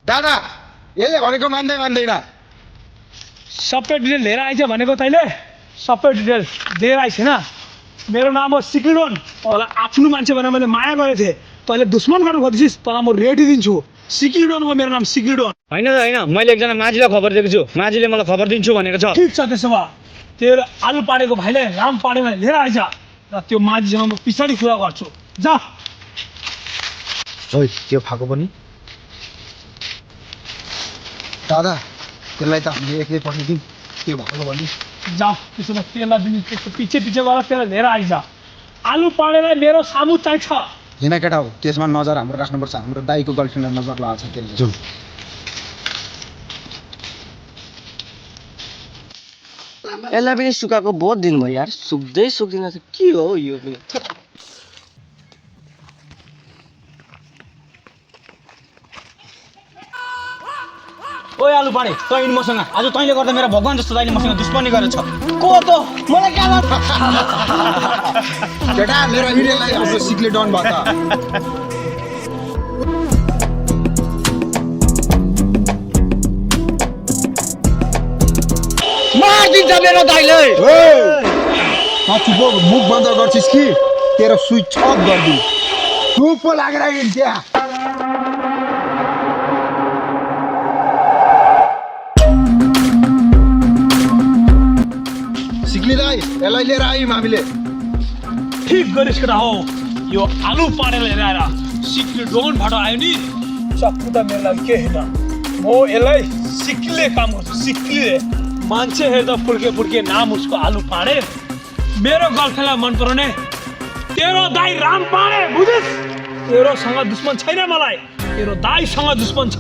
दादा यसले भनेको मान्दैन सबै डिटेल लिएर आइज भनेको तैँले सबै डिटेल लिएर आइस होइन मेरो नाम हो सिक्रिडोन तँलाई आफ्नो मान्छे भनेर मैले माया गरेको थिएँ तैँले दुश्मन गर्नु खोज्दैछिस् तँलाई म रेडी दिन्छु सिक्रिडोन हो मेरो नाम सिक्रिडोन होइन मैले एकजना माझीलाई खबर दिएको छु माझीले मलाई खबर दिन्छु भनेको छ ठिक छ त्यसो भए तेरो आलु पाडेको भाइले राम पाडेलाई लिएर आइज र त्यो माझीसँग म पछाडि कुरा गर्छु जा ओइ त्यो फाको पनि दादा त्यसलाई त हामीले एक्लै पठाइदिउँ त्यो भएको भने जा त्यसो भए त्यसलाई दिनु त्यसको पछि गएर त्यसलाई लिएर आइज आलु पाडेलाई मेरो सामु चाहिन्छ होइन केटा हो त्यसमा नजर हाम्रो राख्नुपर्छ हाम्रो दाईको गर्लफ्रेन्डमा नजर लगाएको छ त्यसले जाउँ यसलाई पनि सुकाएको बहुत दिन भयो यार सुक्दैन त के हो यो पनि ओइ आलु पाडे तँ मसँग आज तैँले गर्दा मेरो भगवान् जस्तो तैँले मसँग दुश्मनी गरेछ को त मलाई क्या लाग्छ केटा मेरो हिँडेलाई हाम्रो सिक्ले डन भयो त मारिदिन्छ मेरो दाइले चुप मुख बन्द गर्छिस् कि तेरो स्विच अफ गरिदिउँ चुप लागेर हिँड्थ्या सिक्ली दाई यसलाई लिएर आयौँ हामीले ठिक गरिस् केटा हो यो आलु पाडेर लिएर आएर सिक्रिडोनबाट आयो नि चक्कु त मेरो लागि के होइन म यसलाई सिक्कीले काम गर्छु सिक्कीले मान्छे हेर्दा फुर्के नाम उसको आलु पाडे मेरो गर्लफ्रेन्डलाई मन पराउने तेरो दाई राम पाडे बुझिस् तेरोसँग दुश्मन छैन मलाई तेरो दाईसँग दुश्मन छ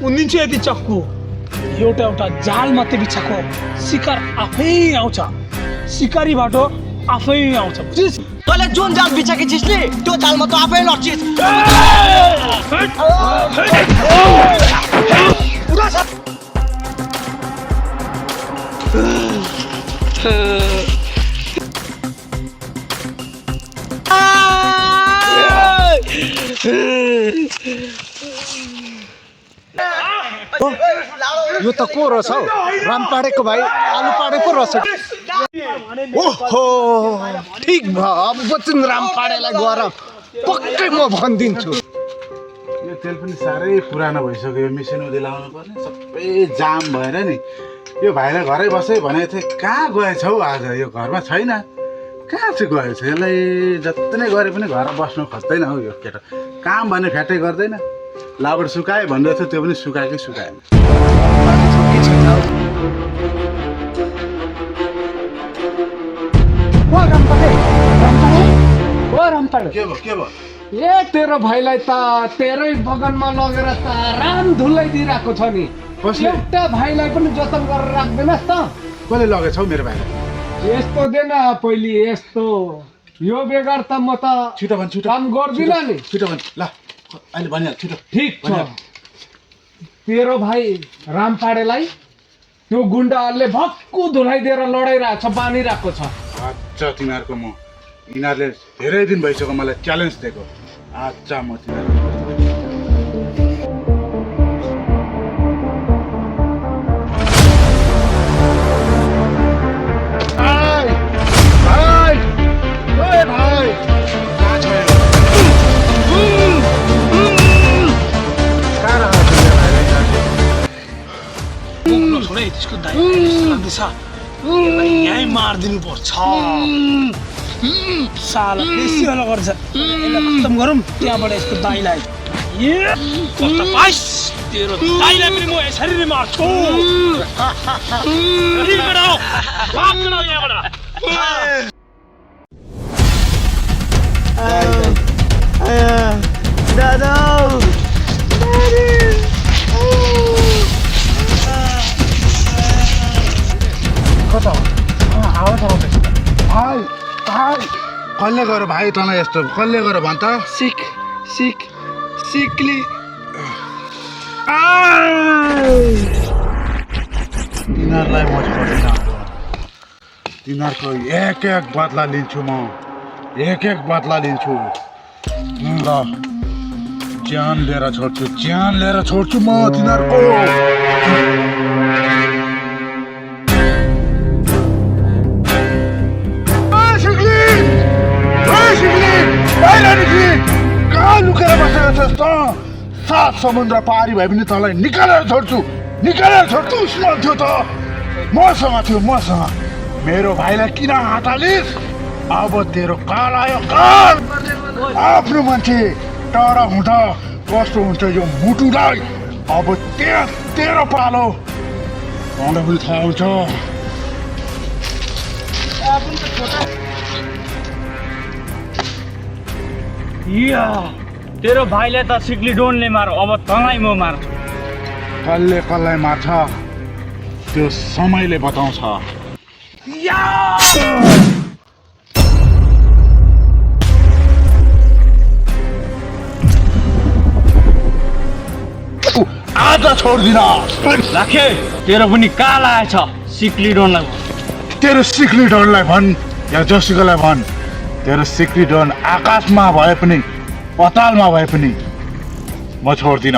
उन्दिन्छु यति चक्कु एउटा जाल मात्रै बिछाएको शिकार आफै आउँछ शिकारीबाट आफै आउँछ बुझिस् तँले जुन जाल बिछाएको छिस् नि त्यो जालमा त आफै लड्छिस् यो त को रहेछ हौ राम पाडेको भाइ आलु पाडेको रहेछ ओहो ठिक भयो अब बच्चन राम पाडेलाई गएर पक्कै म भनिदिन्छु यो तेल पनि साह्रै पुरानो भइसक्यो मिसिन उदि लाउनु पर्ने सबै जाम भएर नि यो भाइलाई घरै बसै भनेको थिएँ कहाँ गएछौ आज यो घरमा छैन कहाँ चाहिँ गएछ यसलाई जति नै गरे पनि घर बस्नु खोज्दैन हौ यो केटा काम भने फ्याटै गर्दैन लाबर सुकाए भन्दै थियो त्यो पनि सुकाएकै सुकाएन के भयो ए तेरो भाइलाई त तेरै बगानमा लगेर त राम धुलाइदिइरहेको छ नि एउटा भाइलाई पनि जतन गरेर राख्दैनस् त कसले लगेछौ मेरो भाइलाई यस्तो देन पहिले यस्तो यो बेगर त म त छिटो भन् छिटो काम गर्दिनँ नि छिटो भन् ल अहिले भनिहाल छिटो ठिक छ तेरो भाइ राम पाडेलाई त्यो गुन्डाहरूले भक्कु धुलाइदिएर लडाइरहेको छ बानिरहेको छ अच्छा तिमीहरूको म यिनीहरूले धेरै दिन भइसक्यो मलाई च्यालेन्ज दिएको अच्छा म तिमीहरू त्यसको दाइ लाग्दैछ यहीँ मारिदिनु पर्छ साला बेसी होला गर्छ यसलाई खत्तम गरौँ त्यहाँबाट यसको दाइलाई तेरो दाइलाई पनि म यसरी नै मार्छु दादा कता आवाज आउँदैछ भाइ कसले गर भाइ तँलाई यस्तो कसले गर भन् त सिक्ली तिनीहरूलाई म छोड्दैन तिनीहरूको एक बदला लिन्छु म एक बदला लिन्छु ल ज्यान लिएर छोड्छु म तिनीहरूको। कहाँ लुकेर बसेको छस् त? 7 समुद्र पारी भए पनि तँलाई निकालेर छोड्छु उसमा थियो त मसँग मेरो भाइलाई किन हटालिस्? अब तेरो काल आयो काल। आफ्नो मान्छे टाढा हुँदा कस्तो हुन्छ यो मुटुलाई। अब त्यहाँ तेरो पालो। तँलाई पनि थाहा हुन्छ। या तेरो भाइले त सिक्ली डोनले मारो, अब तँलाई म मार्छु। कसलाई मार्छ त्यो समयले बताउँछ। आज छोड्दिन। राखे तेरो पनि काल आएछ सिक्ली डोनलाई। तेरो सिक्ली डनलाई भन् या जसुकैलाई भन्, तेरो सिक्ली डन आकाशमा भए पनि पतालमा भए पनि म छोड्दिन।